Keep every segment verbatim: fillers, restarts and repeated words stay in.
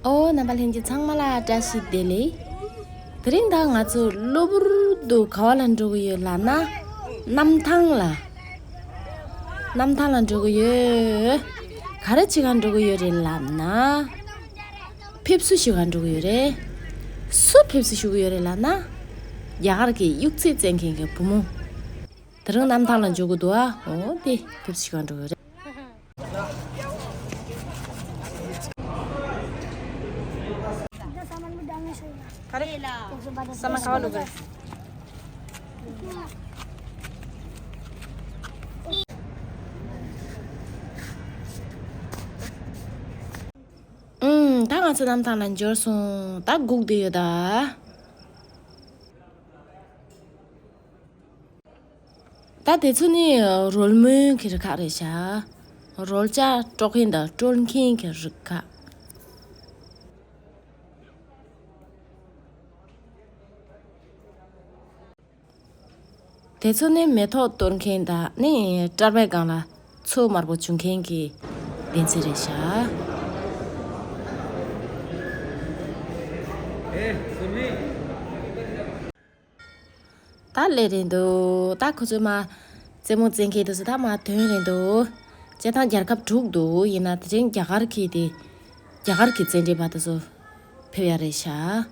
ཨོ། རྣམ་པ་ལྷན་རྒྱས་ཚང་མ་ལ་བཀྲ་ཤིས་བདེ་ལེགས། དེ་རིང་ད་ང་ཚོ་གློ་བུར་དུ་ག་བ་ལ་འགྲོ་གི་ཡོད་ལབ་ན། གནམ་ཐང་ལ། གནམ་ཐང་ལ་འགྲོ་གི་ཡོད། ག་རེ་བྱེད་ག་འགྲོ་གི་ཡོད་རེད་ལབ་ན། ཕེབས་བསུ་ཞུ་ག་འགྲོ་གི་ཡོད་རེད། སུ་ཕེབས་བསུ་ཞུ་གི་ཡོད་རེད་ལབ་ན། རྒྱ་གར་གྱི་དབྱུག་རྩེད་རྩེད་མཁན་གྱི་བུ་མོ། དེ་རིང་གནམ་ཐང་ལ་འགྲོ་གི་འདུག་ཨ། འོ་དེ་ཕེབས་བསུ་ཞུ་ག་འགྲོ་གི་ཡོད་རེད། ཨུམ། ད་ང་ཚོ་གནམ་ཐང་ལ་འབྱོར་སོང་། ད་སྒུག་བསྡད་ཡོད་ད། ད་དེ་ཚོ་ནི་རོལ་མོའི་གི་རིགས་ཁག་རེད་ཤག་རོལ་ཆ་དཀྲོལ་མཁན་དང་དཀྲོལ་མཁན་གྱི་རིགས་ཁག་དེ་ཚོ་ནི་མེ་ཏོག་གཏོར་མཁན་དང་ནི་སྐྲ་རྦའི་སྒང་ལ་མཚོ་དམར་པོ་བྱུང་མཁན་གྱི་སྡེ་ཚན་རེད་ཤག་ད་སླེབས་རན་འདུག་ད་ཁོ་ཚོས་མར་རྩེད་མོ་རྩེ་མཁན་དེ་ཚོ་ད་མར་ཐོན་རན་འདུག་སྤྱིར་བཏང་རྒྱལ་ཁབ་དྲུག་འདུག་ཡིན་ན་དེ་རིང་རྒྱ་གར་གྱི་དེ། རྒྱ་གར་གྱི་རྩེད་འགྲན་པ་དེ་ཚོ་ཕེབས་ཡ་རེད་ཤག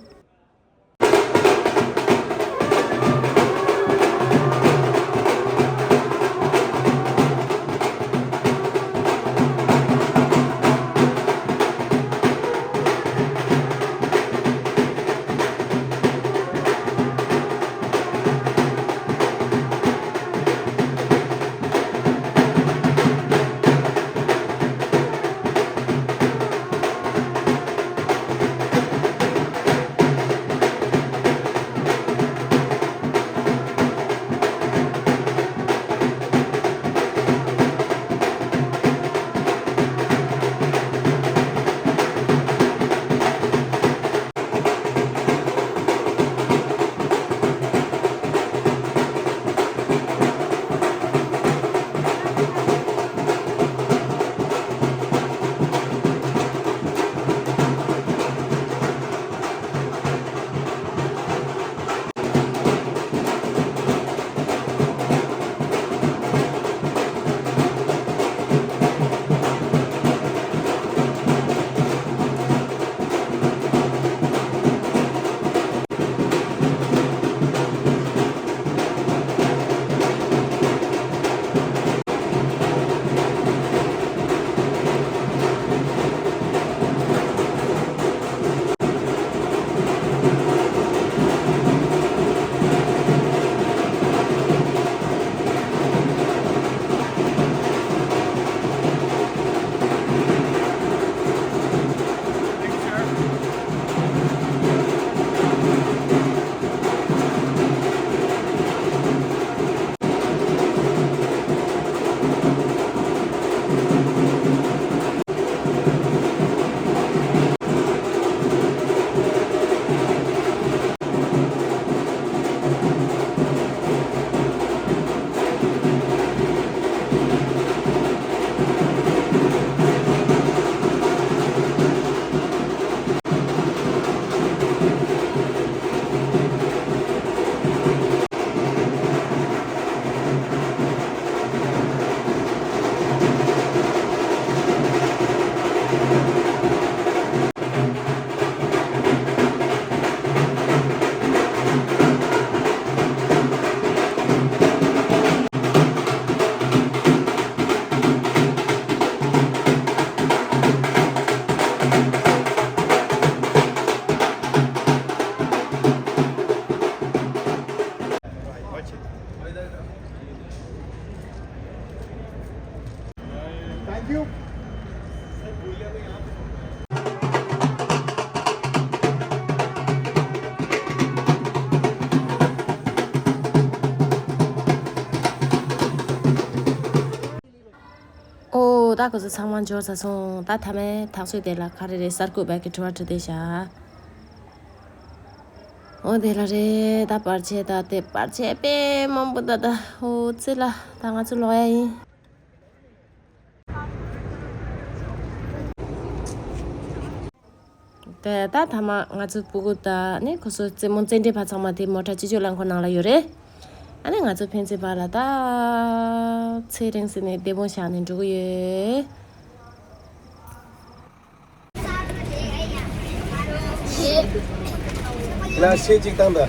Thank you. ཨོ། ད་ཁོ་ཚོ་ཚང་མ་འབྱོར་ཚར་སོང་། ད་མཐའ་མའི་ཐག་གཅོད་དེ་ལ་ག་རེ་རེད། གསར་འགོད་པ་གི་དྲི་བ་དྲི་བསྡད་བཞག་ཨོ་དེ་ལ་རེད། ད་བར་ཆད་ད་དེ་བར་ཆད་དཔེ་མང་པོ་ད་ད། ཨོ་ཙི་ལ་ད་ང་ཚོ་ལོག་ཡ་ཡིན། ད་ཐ་མ་ང་ཚོ་སྤུ་གུ་དང་ནི་ཁོ་ཚོ་རྩེད་མོ་རྩེད་འགྲན་པ་ཚང་མ་དེ་མོ་ཊ་སྤྱི་སྤྱོད་རླངས་འཁོར་ནང་ལ་ཡོད་རེད། ཨ་ནི་ང་ཚོ་ཕན་ཚུན་བར་ལ་ད་ཚེ་རིང་ཟེར་ནས་བདེ་མོ་བཞག་ནས་འགྲོ་གི་ཡོད། ལ་ཤེས་ཅིག་བཏང་ད།